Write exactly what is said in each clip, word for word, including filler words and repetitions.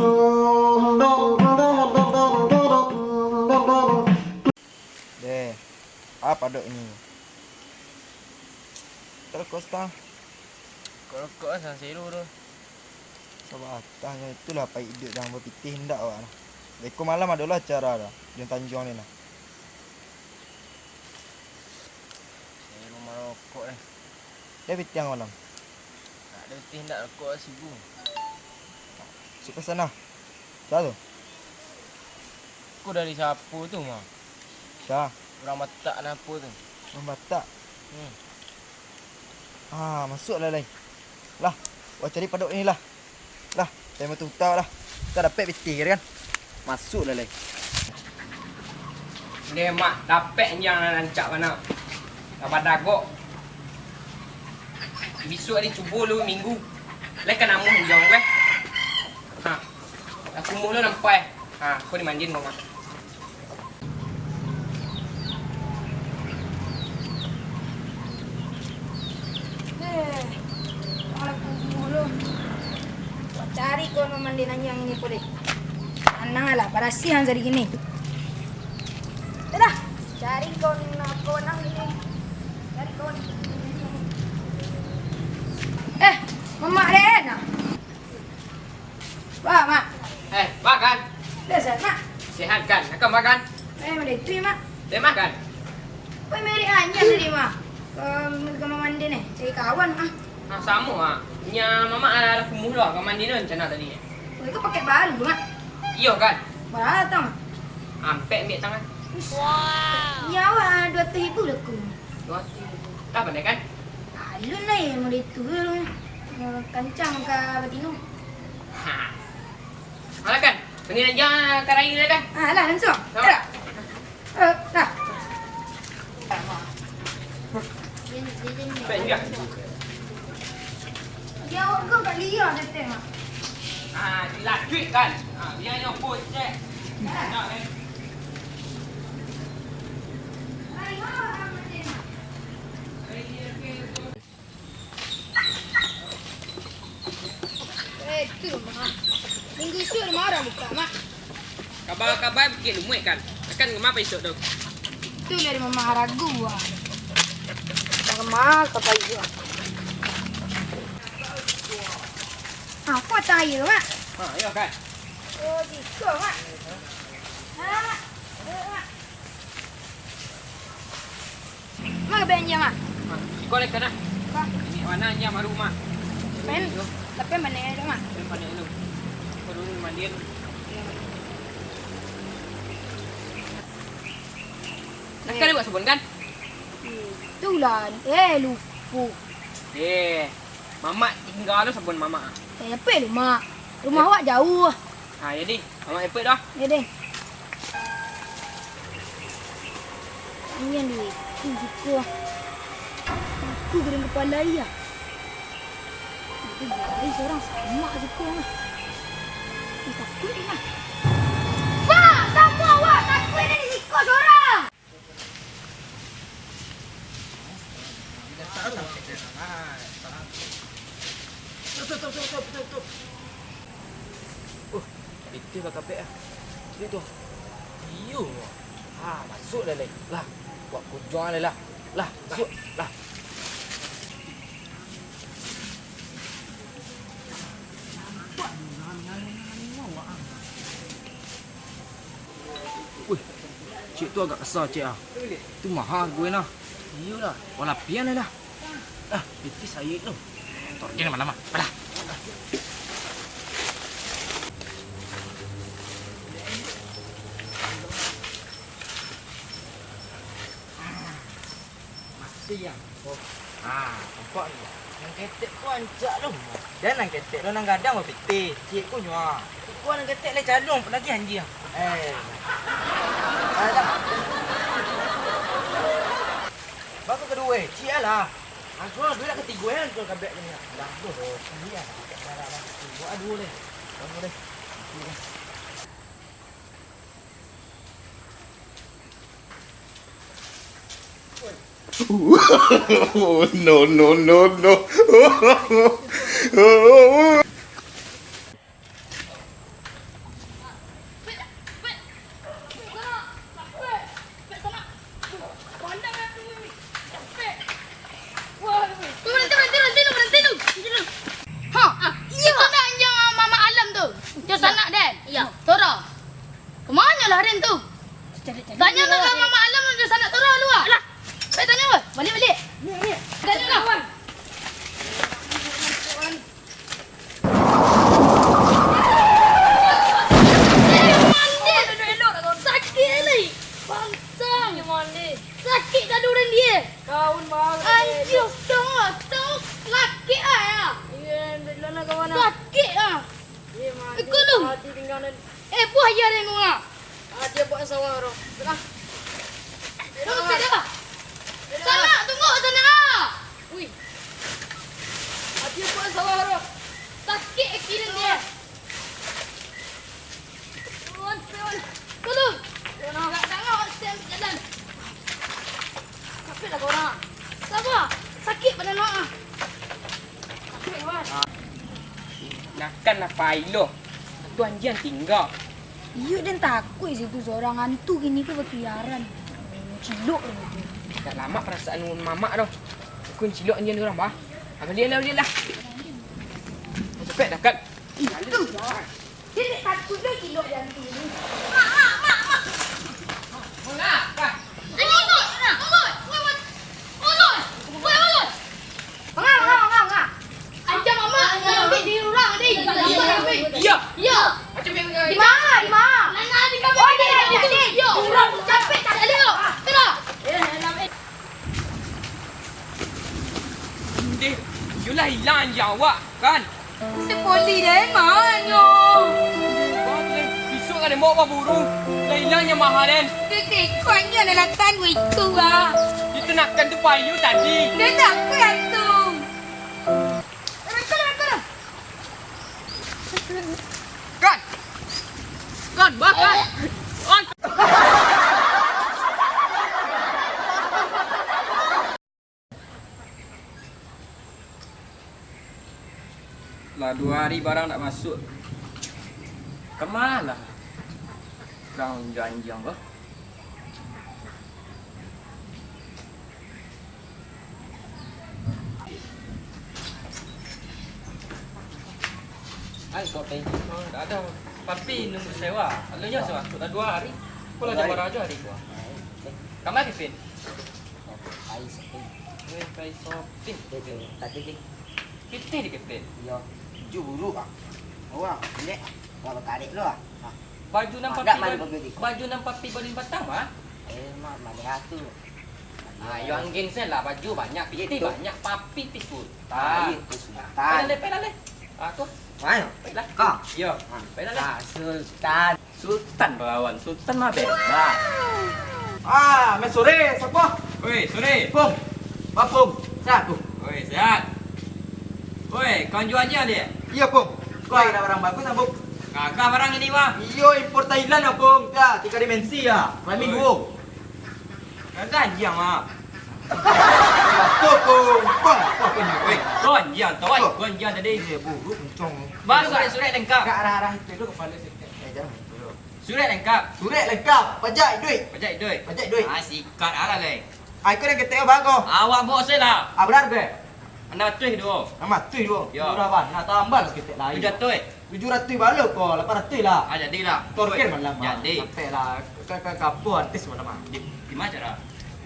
Deh, apa dok ini? Terkos tang. Kok rokok lah, sansero tu. Sabatang nyo itulah paik iduik dang bapitih indak awak nah. Beko malam adolah acara dah, di Tanjuang ni nah. Sansero marokok eh. Dia pitih malam. Nak ada pitih indak rokok lah sibu. Sik pesan lah. Sia tu? Ko dari sapo tu mah? Sia? Urang Batak napo tu? Urang Batak? Hmm. Ah, masuak lah lai. Lah, wak cari padok ni lah. Lah, tembok tu utah lah. Kita dapek pitih kan? Masuak lah lai. Deh, Mak, dapek anjiang nan rancak bana. Lah badagok. Bisuak ni cubo lu minggu. Lai ka namuah anjiang, weh. Ha. Lah kumuh lu nampak, eh. Ha, ko dimandian, Mak. Eh, alah kumuh lu. Wak cari kawan mamandi anjiang ini ko deh. Tanang lah, barasiah sari kini. Dah, cari kawan, kawan nang ini. Cari kawan. Eh, mamak den, nah. Wah, Mak. Eh, makan. Dah sehat, Mak? Sehat kan? Akan makan? Eh, makan tu, Mak. Eh, makan. Weh, merek anjiang tadi, Mak. Ke, ke mamandi nih, cari kawan, ah. Ah, samo, ah. Nya mamak alah kumuh lo, ka mandi lo rencana tadi. Weh, itu pakai baru, Mak. Iyo kan? Bara tang? Ampek ambiak tangan. Ush. Nyawa dua ratus ribu laku. Dua ratus ribu. Lah pandai kan? Alun lah, eh, model tu, eh. Eh, kancang ka batino. Ha. Alah kan? Panggil anjiang ka raya lah kan? Ah, lah, langsung. Sama. Gerak. Eh, dah. Baik, enggak. Dia awak ke kat Lia, dia tengok. Ah, dilacuik kan? Ah, dia nyo pun cek. Nak, eh. Eh, tu, Mak. Minggu isuak rumah urang buka, Mak. Kaba-kaba Bukik Lumuik kan? Akan ngema paisok tu? Tu lah di Mama Haragu, ah. Mama ka paisok. Ah, ko tang aia tu, Mak? Ha, iyo kan? Oh, siko, Mak. Ha, Mak. Duduk, Mak. Ma ka pai anjiang, Mak? Ha, iko lek kana. Ka. Ini wana anjiang baru, Mak. Pen, tapi pandai tu, Mak. Pen pandai tu. Iko dulu mandian. Nak kali buat sabun kan? Itulah, eh, lupo. Eh, mamak tingga lo sabun mamak. Eh, apa lu, Mak? Rumah awak jauh. Ha, jadi. Amak epek dah. Ya deh. Ini yang duit. Ini siko. Aku gedeng kepala iya. Itu bari seorang sama siko lah. Ih, takut ni lah. Wah, sama awak takut dari siko seorang. Tuh, tuh, tuh, tuh, tuh, tuh. Uh, itu lah kapek ah. Itu. Iyo. Ha, masuk dah, Leh. Lah, buat kunjuang dah lah. Lah, masuk. Lah. Wih, cik tu agak kasar, cik ah. Tu mahal hargo nah. Iyolah. Walapian lah. Ah, piti sayik tu. Torkin malam ah. Alah. Mati yang. Oh. Ha, nampak ni. Nan ketek ko ancak lo. Dan nan ketek lo nan gadang bapitih. Cik ko nyuak. Ko nan ketek lai calung, apalagi anjiang. Eh. Alah. Bako kaduo, cik alah. Angkau duit lah katigo, eh, angkau kabek ni. Lah, tu lo. Iya. Buat aduh deh. Kamu deh. No, no, no, no. Jo sanak den. Iyo. Toro. Ka ma nyo lah den tu? Tanyo lah ka mamak Alam jo sanak Toro lu ah. Alah. Pai tanyo, weh. Baliak, baliak. Tanyo lah. Sakik lai. Pantang. Sakik dadu den dia. Anjir, tong, tong. Sakik ah, ya. Sakik ah. Ikut lu. Eh, buah iya den, Bunga. Ah, dia buat sawah, bro. Tengah. Tengok, tengok. Sanak, tunggu, sanak. Wih. Ah, dia buat sawah, bro. Sakik kaki dia. Turun, turun. Turun. Turun, ah. Nggak tengok, saya jalan. Capek lah kau orang. Sabar. Sakik badan awak, ah. Capek, Wan. Nakan lah pai lo. Tu anjiang tingga. Iyo, den takuik situ surang, antu kini ko bakaliaran. Cilok lah tu. Dak lamak parasaan mamak tu. Aku cilok anjiang urang, bah. Ah, baliak lah, baliak lah. Capek dah, Kat. Itu. Den takuik dah cilok di antu ni. Mak, mak, mak, mak. Manga, Kat? Anjiang tu. Tunggu. Woi, woi. Woi, woi. Manga, manga, manga, manga. Anjiang mamak, anjiang ambiak di urang tadi. Iyo. Iyo. Di ma? Di ma? Oh, di, di, di. Iyo. Capek, capek. Tadi tu. Tengok. Ndeh, iyolah ilang anjiang awak, kan? Sapoli den, ma nyo? Wah, Ndeh, bisuak ka den bawa ka baburu. Lah ilang anjiang mamak den. Kekek, kok anjiang lalatan itu, ah. Itu nakan tu payu tadi. Den takuik antu. Rekam, rekam. Kan? Kan, bah, kan? Kan? Lah duo ari barang ndak masuak. Kama lah? Urang jo anjiang ko. Ai, kok tengok. Oh, ndak ado. Papi nunggu sewa. Alun nyo sewa. Sudah duo ari. Pulang jam bara ajo ari ko. Kama Kevin? Pai shopping. Weh, pai shopping. Tadi, tadi, tadi. Pitih di Kevin. Iyo. Baju buruk ah. Awak jelek ah. Awak bakarek lo ah. Ah. Baju nan papi bali, baju nan papi bali patang mah? Eh, mah, maleh tu. Ah, yo angin se lah, baju banyak, pitih banyak, papi pi sultan. Ah, iyo, pi sultan. Pai lah, pai lah. Ah, tu. Ayo. Pai lah. Ka. Iyo. Ah. Pai lah. Ka sultan. Sultan balawan, sultan mah bebas. Ah, meh sore, sapo? Oi, sore. Pung. Ba, Pung. Sehat, Pung? Oi, sehat. Oi, kau jua anjiang, Dek? Iyo, Pung. Kau ado barang bagus, Pung? Gagah barang ini mah. Iyo, impor Thailand, Pung. Tigo dimensi, yo. Kelamin duo. Gagah anjiang mah. Batua, Pung. Pung, Pung, Pung. Oi, kau anjiang, tau, oi. Kau anjiang tadi. Eh, buruk, kencang. Ba, surek-surek lengkap. Agak arah-arah itu dulu kepala sikit. Eh, jangan. Surek lengkap. Surek lengkap. Pajak iduik. Pajak iduik. Pajak iduik. Ah, sikat alah, leh. Ah, iko nan ketek bagus. Awak bawa se lah. Ah, bara hargo? Anam ratuih duo. Anam ratuih duo. Yo. Murah, Bang. Nak tambah lah saketek lai. Tujuah ratuih. Tujuah ratuih balo ko, lapan ratuih lah. Ah, jadi lah. Torkir malam, Bang. Jadi. Sampai lah. Ka, ka, ka apo artis malam, ah? Di, di ma cara?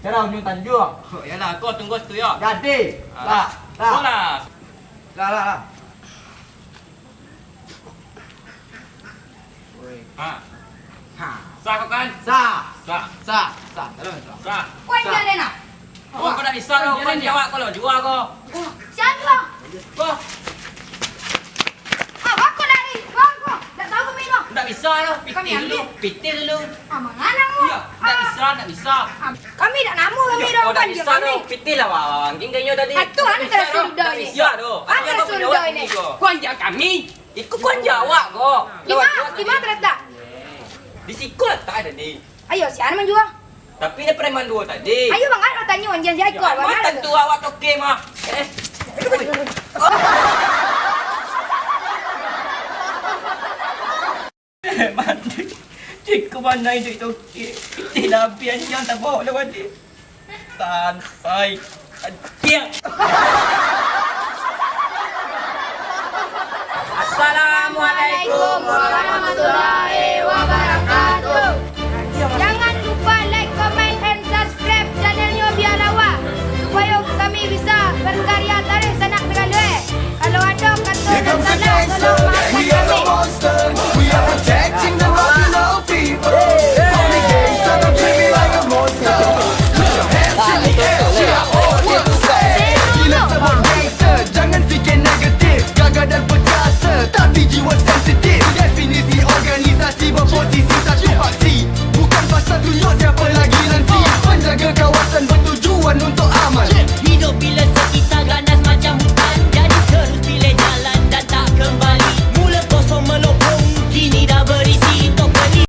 Cara Ujung Tanjuang. Oh, iyolah, ko tunggu situ yo. Jadi. Ah. Lah, lah. Ko lah. Lah, lah, lah. Ha. Ha. Sah ko kan? Sah. Sah. Sah. Sah. Tolong, sah. Sah. Kau anjiang den ah. Oh, kau ndak bisa doh, kau jawab kau lo, jua kau. Sia kau? Kau. Ah, bako dari, bako. Ndak tahu kami doh. Ndak bisa doh, pitih dulu, pitih dulu. Ah, mangana kau? Iyo, ndak bisa, ndak bisa. Ah, kami ndak namo kami doh, kau ndak bisa doh. Pitih lah, Bang. Ginggainyo tadi. Atuh, anu tadi sudah ni. Ndak bisa doh. Anu tadi sudah ni. Kau anjiang kami. Iko kau anjiang awak ko. Di ma? Di ma talatak? Di siko latak tadi. Ayo, sia nan manjua? Tapi nan preman duo tadi. Ayo, Bang, ado tanyo anjiang sia ko. Bang, tantu awak toke mah. Eh. Mati. Ciko bana iduik toke. Pitih lah abih anjiang tabao lah baliak. Sansai. Anjiang. Assalamualaikum.